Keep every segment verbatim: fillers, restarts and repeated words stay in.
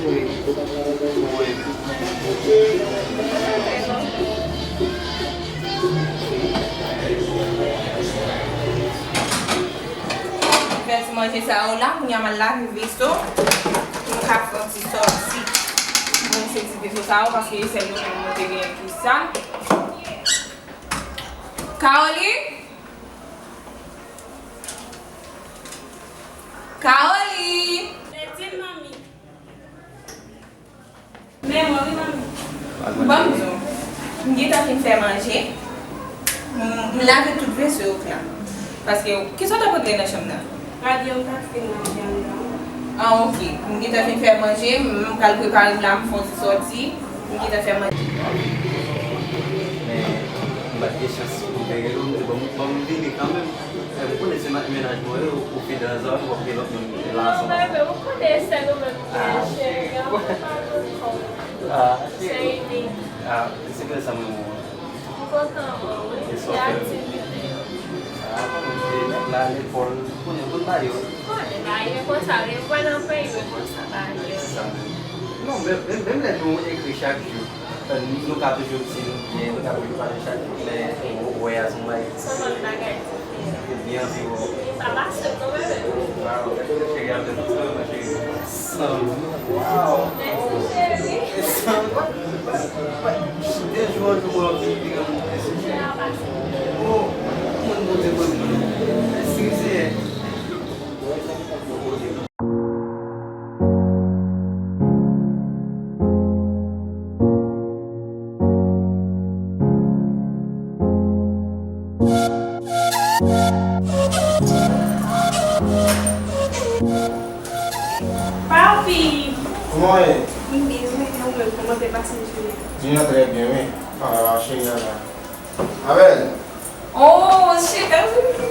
Fè ti manje sa yo la, kounye a m al lave veso pou m ka fè yon ti sòti. Mwen se ti veso sa yo, paske se sèl yo menm mwen te genyen ki sal. Caroline? Caroline! Mèt di l, manmi. Men mwen, wi, manmi. Ban m di w, m gentan fin fè manje. M, m lave tout veso yo k la. Paske, kisa w t ap regle nan chanm nan? Radyo m t ap fin ranje anndan. Ah, ok. M gentan fin fè manje, m pral prepare m la, m fè yon ti sòti. M gentan fè manje. Men, m pa t gen chans pou m te rele w, m te ban m, ban m vini kanmenm. Eh, m konnen se ma-, mennaj mwen yo, ou fidèl sa, w ap gen lòt moun la ansanm. Non, bebe, ou konnen se nou menm ki gen cheri an, ou pa nan kò. Ah, cheri. Se inik. Ah, se pou sa mwen, mwen. M kontan wè w, wi. E sa w fè? Aktivite yo. Ah, mwen te nèg la lekòl, ou konnen, konn bagay yo. Ou konnen bagay yo konsa, lè m pral nan peyi, yo konsa bagay yo. Se sa menm. Non, menm, menm, menm lè nou ekri chak jou, nou ka toujou di nou byen, nou ka toujou pale chak lè ou wè a sou may. Se yon lòt bagay diferan. Ou byen anvi wè w. Li pa pase non, bebe. Waw, cheri, avè tout sou mwen, cheri. Sanm. Waw. Mèsi, cheri. Sanm. De jou an jou mwen anvi vin gran moun, mèsi, cheri. Oh, moun Bondye mwen, mèsi, Seyè. Papi! Kòman w ye? M byen, wi, e ou menm, kòman te pase jounen an? Jounen an trè byen, wi. Ah, cheri a la. Abèl! Oh, cheri!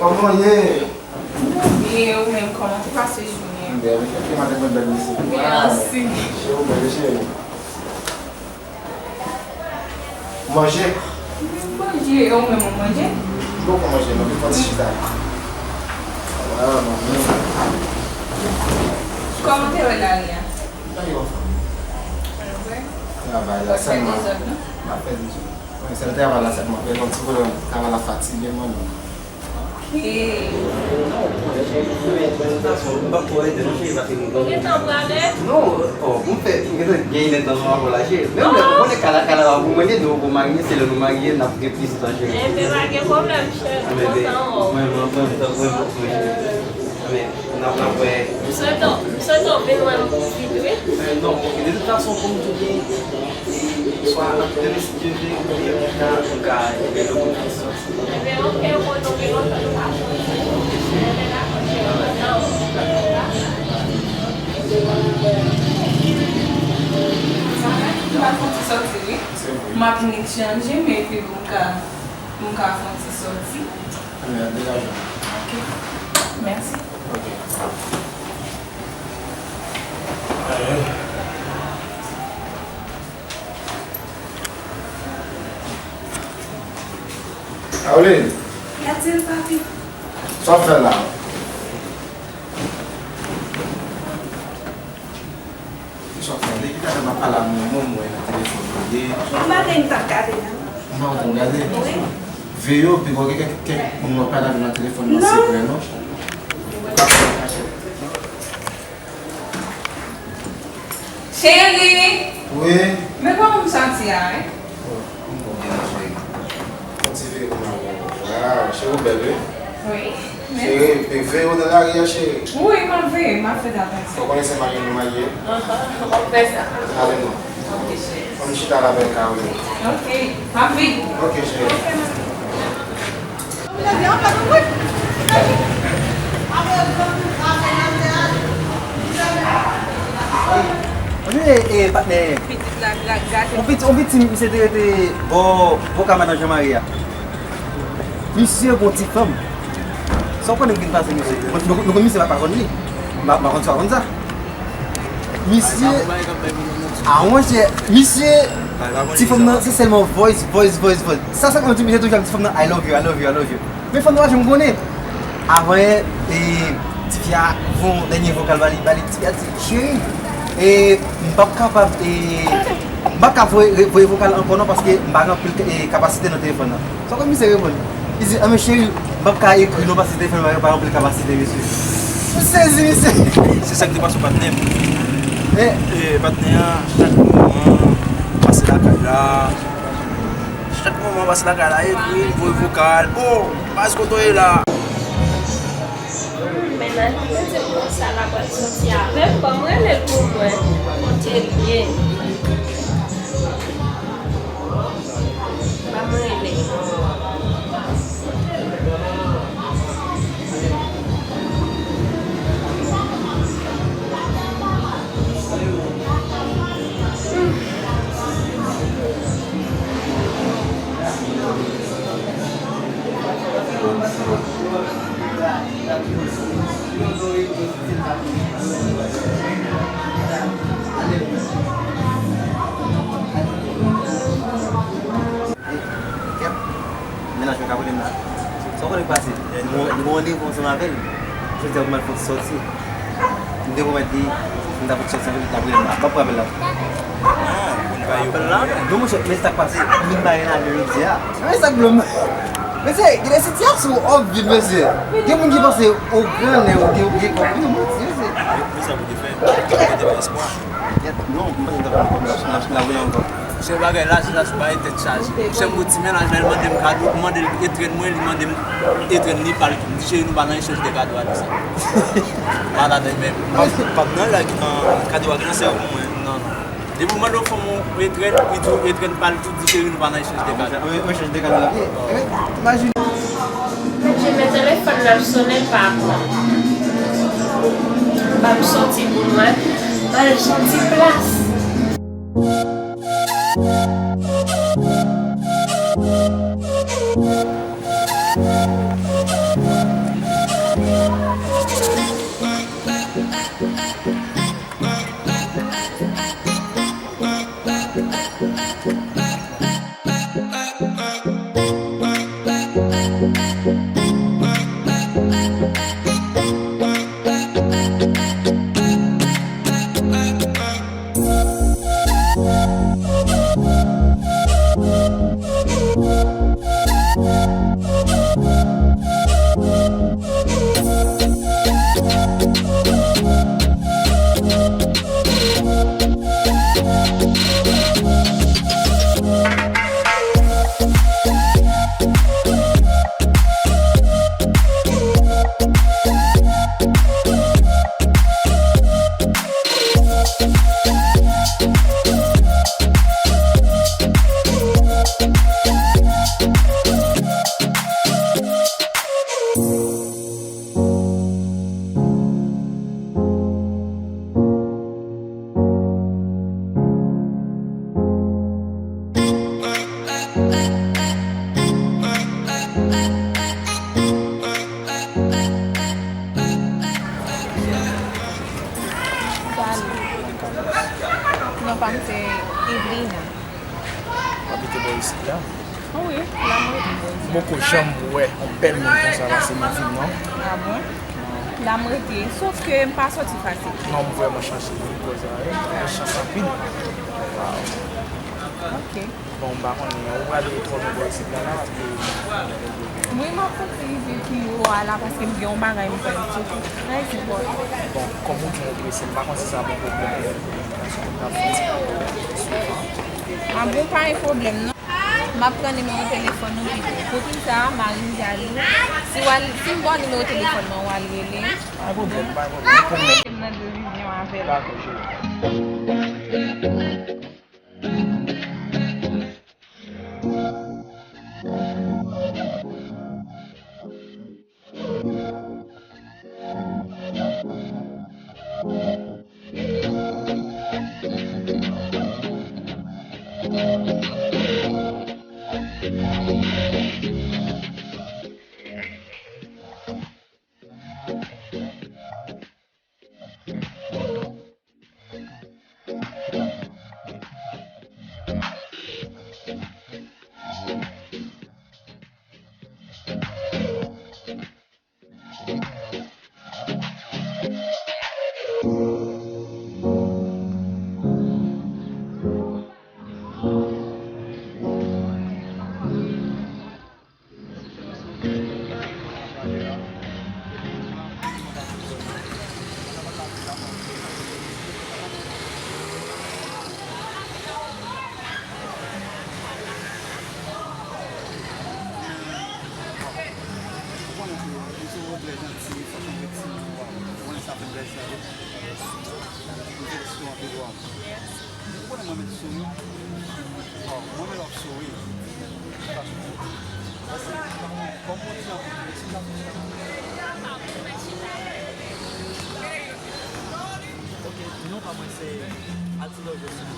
Kòman w ye? M byen, ou menm, kòman te pase jounen an? M byen, wi. Epi maten mwen bèl mesye. Mèsi. Cheri, ou bèl, cheri. Manje? M manje, e ou menm ou manje? M poko manje non, m fè ti chita. Ah, manmi. Kòman te wè lari a? Lari anfòm. Travay la sèlman. M ap fè dezòd, non? M ap fè dezòd. Wi, sèl travay la sèlman. Fè yon ti pwoblèm, travay la fatige mwen menm. Ok. Ou gentan prale? Non, oh, pou m fè, m gentan gen inèdtan sou rapò la, cheri. Menm lè, ou konnen kala, kala la, pou mwen, lè nou poko marye, se lè nou marye, n ap gen plis tan, cheri. Enben, pa gen pwoblèm, cheri. M kontan wè w. Mwen, mwen, mwen, mwen, mwen, mwen, cheri. Enben, n ap, n ap wè. M swete w, m swete w vin wè m vit, wi. Eh, non, ok, de tout fason, pou m tou gen, swa ant demen, si Dye vle, oubyen m ka, m ka ede nou pou n fè sòti. Enben, ok, bon, nou gen lontan nou pa sòti. Enben, dakò, cheri, m kontan wè w. M ap vin chanje m epi pou m ka, pou m ka fè yon ti sòti. Ann degaje w. Ok. Mèsi. Ok. Caroline! Gade l, papi. Sa w ap fè la? Sa w ap fè? Depi talè m ap pale ak moun, moun mwen nan telefòn mwen ye. M pa gen tan gade non. M pa gen tan gade? Wi. Veye w, piko gen kèk, kèk moun w ap pale avè nan telefòn nan sekrè non. Cheri! Wi? Men kòman m santi a, wi? Oh, m bon byen, cheri. Yon ti veye pou mwen. Waw, cheri, ou bèl, wi. Wi, mèsi. Cheri, pe veye w nan lari a, cheri. Wi, m ap veye, m ap fè atansyon. Ou konnen se marye nou marye. Ahan, w ap fè sa. Ale non. Ok, cheri. Ann chita la bèl Caroline. Ok, m ap vini. Ok, cheri. Ok, m ap vini. Ann, e, e, patnè. Pitit la, la, gate. On piti, on piti, misye te rete bò, bò kabann Jean Marie a. Misye gon ti fanm. Sa w konnen ki vin pase misye? Nou, nou, nou konn misye pa, pa konn li. M pa, m pa konn si w konn sa. Misye, a, monchè, misye, ti fanm nan, se sèlman voice, voice, voice, voice. Sa, sa k ap di misye toujou ap di fanm nan, "I love you, I love you, I love you." Men fanm nan pa janm konnen. Avan yè, e, tifi a voye yon dènye vokal ba li, ba li, tifi a di, "Cheri, E m p ap kapab, e, m p ap ka voye, voye vokal ankò non, paske m pa gen anpil, e, kapasite nan telefòn nan. Sa w konn misye reponn? Li di, "Anben cheri, m p ap ka ekri non, paske telefòn mwen pa gen anpil kapasite, mesye." M sezi, mesye. Se sa k te pase patnè m. E, e, patnè a, chak moman, pase lakay la. Chak moman, pase lakay la, ekri, voye vokal. "O, baz, kote w ye la?" Hmm, mennaj mwen di m konsa l ap pral soti avè m, ban m rele l pou mwen. Kote l ye? Ban m rele l. Kèt, mennaj mwen ka rele m la. Sa w konnen k pase? Li gen yon, li gen yon randevou ansanm avè l. Jodi a pou m al fè yon ti sòti. M te pwomèt li, m ta fè yon ti sòti ansanm li, l ap rele m la. M p ap pran apèl la. Non, pou n pa yo. Apèl la? Non, monchè, men sa k pase, m vin bare nan avyon jodi a. Men sa k blo m. Mesye, gen de sitiyasyon w ap viv, mesye. Gen moun ki panse ou grannè, ou gen, ou gen kòb. Wi, ou manti, mesye. Men sa pou te fè. Ou te bay espwa. Kèt, non, m panse m ta fè ankò, m ap, m ap, m ap rele ankò. Se bagay la, se la sou bagay tèt chaje. Monchè, m gon ti mennaj la, li mande m kado, m mande l etrenn mwen, li mande m etrenn li pa l tou. M di cheri, nou pa nan echanj de kado a, di sa. Pa ladan menm. Pa, pa nan la ki nan kado a, ki nan sèvo mwen. Non, non. Depi w mande yon fanm yon etrenn, li di w etrenn pa l tou, di cheri, nou pa nan echanj de kado. Wi, echanj de kado la. Imajine. Mwen di men telefòn nan ap sonnen, l pa pran. Ban m sòti pou mwen, ban l yon ti plas. Salut. Non pa m se Evelina. W abite bò isit la? Wi, la m rete bò isit. M poko janm wè yon bèl moun konsa pase nan vi m, non. Ah bon? La m rete, sof ke m pa sòti fasil. Non, m vrèman chanse wi, pou sa, wi. Mwen chans anpil. Waw. Ok. Bon, m pa konnen, ou prale fòme bò isit la, la, paske... Wi, m ap fè rive pi wo a la, paske m gen yon bagay m pral di. Resi bò. Bon, kòm ou di m ou prese, m pa konn si sa bon pwoblèm pou mwen, paske m t ap fè ti pale souvan. Ah bon, pa gen pwoblèm, non. M ap pran nimewo telefòn ou pito. Poukisa, mari m jalou? Si w al, si m ba w nimewo telefòn mwen, w al rele? Pa gen pwoblèm, pa gen pwoblèm. Ou konn mete m nan divizyon avè l. Dakò, cheri. Ou konnen mwen met souri. Bon, mwen met lòt souri. Paske, paske, kòm ou di anpil, ok, non pa mwen se Altino Joseph.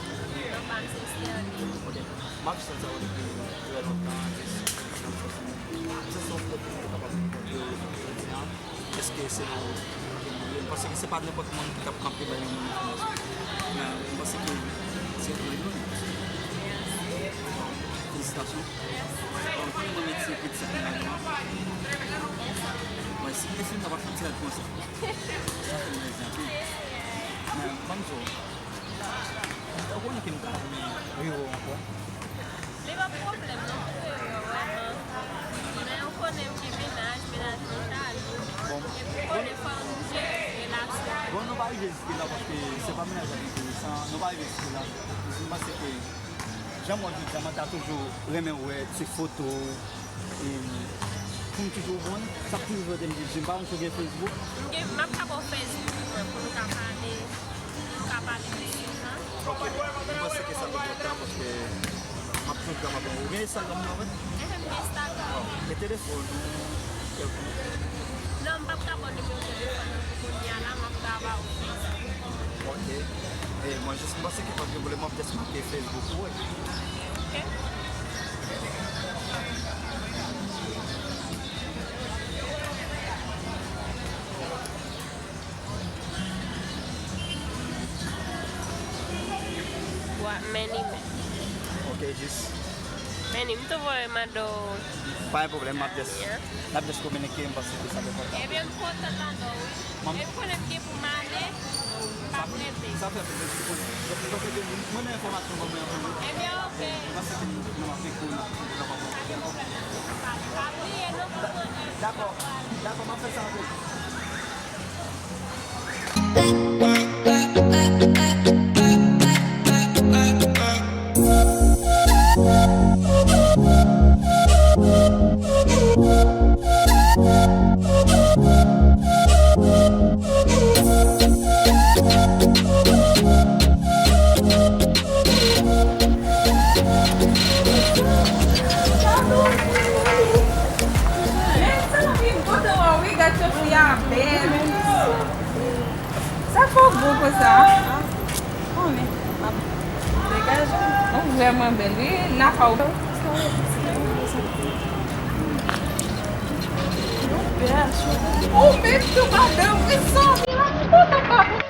Non pa mwen se Sterling. Ok. M ap santi sa depi trè lontan, jis, m santi se yon kote mwen kapab rankontre yo jodi a. Èske se nan yon kote mwen ye? M panse ke se pa nenpòt moun ki t ap kanpe bay yon moun enfòmasyon. Men, m panse ke se yon youn. Felisitasyon. Bon, konnen mwen met se piti sa ki nan men an. Mwen, si mwen fin, sa pa fè ti rad konsa. Sa fè m plezi anpil. Men, ban m di w, ou konnen ke m ta renmen rewè w ankò. Li pa pwoblèm non pou yo, vrèman. Men ou konnen m gen mennaj, mennaj mwen ta lou. Epi ou konnen fò nou jere relasyon. Bon, nou pa rive jiske la paske se pa mennaj la ki enteresan. Nou pa rive jiske la. Paske m panse ke jan mwen jodi a, mwen ta toujou renmen wè ti foto w. E pou m toujou bon, sa k toujou fè m di, m pa konn si w gen Facebook. M gen, m ap ka ba w Facebook mwen pou nou ka pale. Ou ka pale de sa. Ok. Mwen panse ke sa poko tan paske m ap toujou kapab. Ou gen Instagram nan, wi? Ehe, m gen Instagram. Bon, e telefòn ou, kèlkonk? Non, m p ap ka ba w nimewo telefòn nan pou kounye a la, m ap ka ba w Facebook. Ok. E mwen jis m panse ke pa gen pwoblèm, m ap jis make Facebook ou, wi. Ok. Wa, men li men. Ok, jis. Men li, m tou voye mande w. Pa gen pwoblèm, m ap jis, m ap jis kominike, m panse ke sa te kontan. Ebyen, m kontan tande w, wi. Epi konnen m gen pou m ale, m p ap rete. Sa fè m plezi pou konnen. Donk, m panse ke mwen nan enfòmasyon ban mwen anpil. Ebyen, ok. M panse ke nou ap fè kou nan. Pa bliye non pou konnen. Dakò. Dakò, m ap fè sa anpil. Sa fè w gwo konsa? Konnen, m ap degaje m. Ou vrèman bèl, wi. N a fè w. Ou menm tou, madanm, wi, sanble la, m kontan pa pou.